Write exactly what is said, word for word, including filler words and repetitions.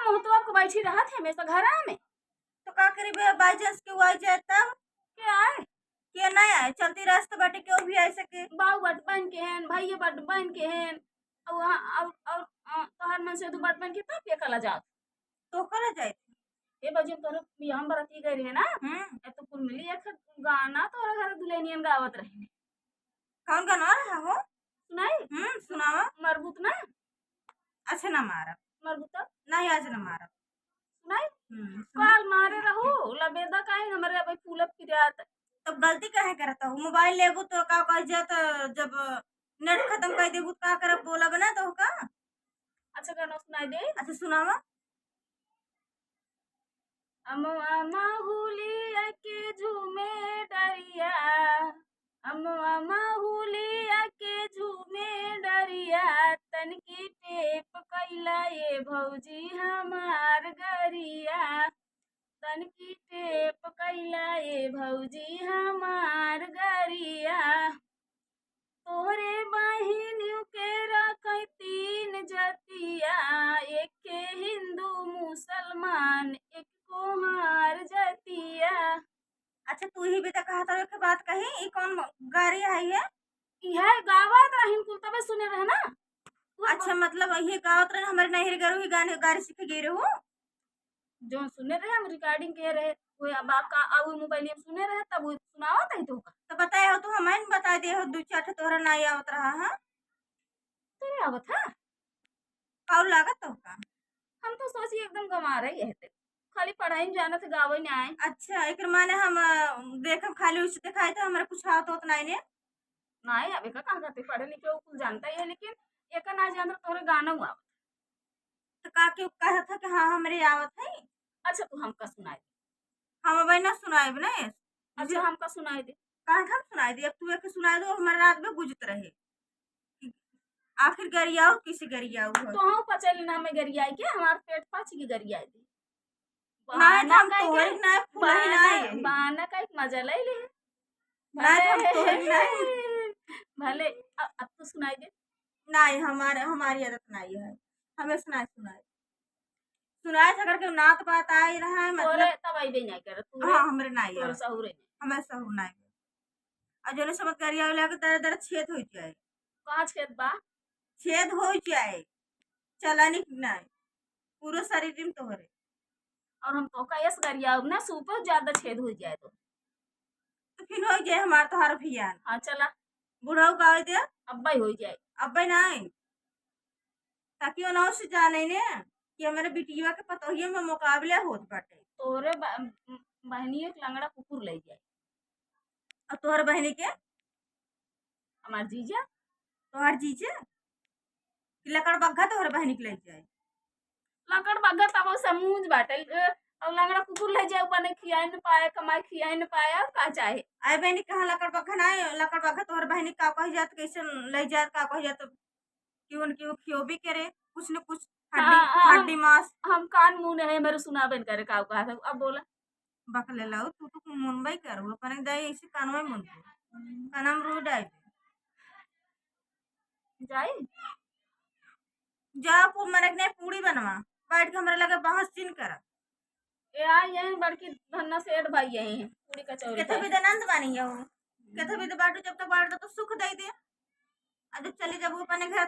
तो, तो आपको बैठी रहत है हमेशा घरा में। तो का करी बे, by chance केहू आई जाए तब? के आए? के ना आए, चलती रास्ता बाटे, केहू भी आ सके। बाऊ बटबन के हैं, भैया बटबन के हैं, और वहाँ, और, और, अ, तोहार मन से तू बटबन के तब के कला जात? तो कला जाए। ए बाबूजी, हम तोहरे बियाह में बराती गए रहे ना, हम्म। ए तो कुल मिली एक गाना तोहरे घर दुल्हनियन गावत रहे। कौन गाना रहा हो? सुनाई? हम्म, सुनावा। मरबूत ना? अच्छा, ना मारब। मरबूत? नहीं, आज ना मारब। सुनाई? हम्म, सुना। काल मारे रहू, लबेदा काहे हमरे अबे फूलत फिरात। तब गलती काहे करत हो? मोबाइल लेबू तो का कह जात, जब नेट खत्म कर देबू तो का करब, बोलब ना तो का? अच्छा, गाना सुनाई दे। अच्छा, सुनावा। अमवा महुलिया के झूमे डरिया, अमवा महुलिया के झूमे डरिया, तनकी टेप कइला ए भौजी हमार गरिया, तनकी टेप कइला ए भौजी हमार गरिया। तोहरे बहिनियों के रखे तीन जतिया, एक के हिंदू मुसलमान, एक कोहार जतिया। अच्छा, तू ही भी तो कहत रहो एक बात कही, ई कौन गारी आई है? इहे गावत रहिन कुल, तबे सुने रहे ना। तू अच्छा, मतलब ये गावत रहे, हमारे नैहर गरू ही गाने, गारी सीखे गए रहू? जौन सुने रहे, हम recording किहे रहे, वो अब आपका, अब वो मोबाइल में सुने रहे, तब वो सुनावत है तो का? तो बताए हो, तो हमें न बताए दे हो, दू चार ठे तोहरा नाई आवत रहा, हाँ? तोरे आवत है? और लागत तो का? हम तो सोची एकदम गंवार ही है ते। खाली पढ़ाई में जानत है, गावे ना आए। अच्छा, एकर माने हम, अ, देखब खाली उसे दिखाई तो हमरा कुछ आवत होत नाई ने। नाई, अब एका का करते, पढ़े लिखे वो कुल जानता ही है, लेकिन एका ना जानत तोरे गाना हुआ। तो का केहू कहत है कि हाँ, हमरे आवत है? अच्छा, तू हमका सुनाई दे। हम अबे ना सुनाइब ना। अच्छा, हमका सुनाई दे। काहे हम सुनाई दे? अब तू एक सुनाई दो, हमारे रात में गुजत रहे। आखिर गरियाऊ किसे गरियाऊ है? तो हम पचल ना में गरियाई के, हमार पेट पाच की गरियाई दे। नहीं, बहाना हम काहे तोहरे के? ना फुलाई बहाना, ना है। बहाना का एक मजा ले ले। नहीं, हम भले, तोहरे ना है। भले, अब, अब तो सुनाई दे। नहीं, हमारे, हमारी आदत नहीं है, हमें सुनाई, सुनाई, सुनाई था करके नात बात आई रहा है, तोरे मतलब तब अइबे नहीं करे, तोरे, हाँ, हमरे नहीं तोरे है। सहूरे नहीं। हमें सहूर नहीं है। और जोने समझ करिया वाला के दर दर छेद हो जाए। कहाँ छेद बा? छेद हो जाए, चलानी की नहीं, पूरा शरीर में तोहरे। और हम तो का यस गरिया ना, सूपे ज्यादा छेद हो जाए तो। तो फिर हो जाए हमार तोहार भियान। हाँ, चला। बुढ़ऊ का हो जाए? अब्बे हो जाए। अब्बे नहीं। ताकि ओनहु से जाने ने कि हमरे बिटिया के पतोहिया में मुकाबले होत बाटे। तोरे ब-, बहनियों के लंगड़ा कुकुर ले जाए। और तोहर बहनी के? हमार जीजा। तोहर जीजा? कि लकड़ बग्घा तोहर बहनी के ले जाए? लकड़ बग्घा तब वो समूज बाटे। ए, और लंगड़ा कुकुर ले जाए, ऊपर नहीं खियाए न पाए, कमाए खियाए न पाए, और का चाहे? आए बहनी कहाँ लकड़ बग्घा ना आए, लकड़ बग्घा तोहर बहनी का कही जात, कैसे ले जात, का कही जात, कि उनकी वो खियो भी करे, कुछ न कुछ हड्डी, हाँ, हाँ, हड्डी हम, मांस। हम कान मुंह नहीं, मेरे सुनाबे न करे का कहा था, अब बोला। बकले लाओ, तू तो मुनबई करू, अपने दाई ऐसे कानवा में मुनबू। कानम रो डाई। जाई? जा, पू-, मने के नहीं, पूड़ी बनवा। बैठ के हमरे लगे बहस जिन करा। ए, आ, यही बड़की धन्ना सेठ भाई यही है, पूड़ी कचौड़ी केथे खाए। भी तो नंद बानी है वो। केथे भी तो बाटू, जब तक बाटू तो सुख दे दे। आ जब चली जब अपने घर,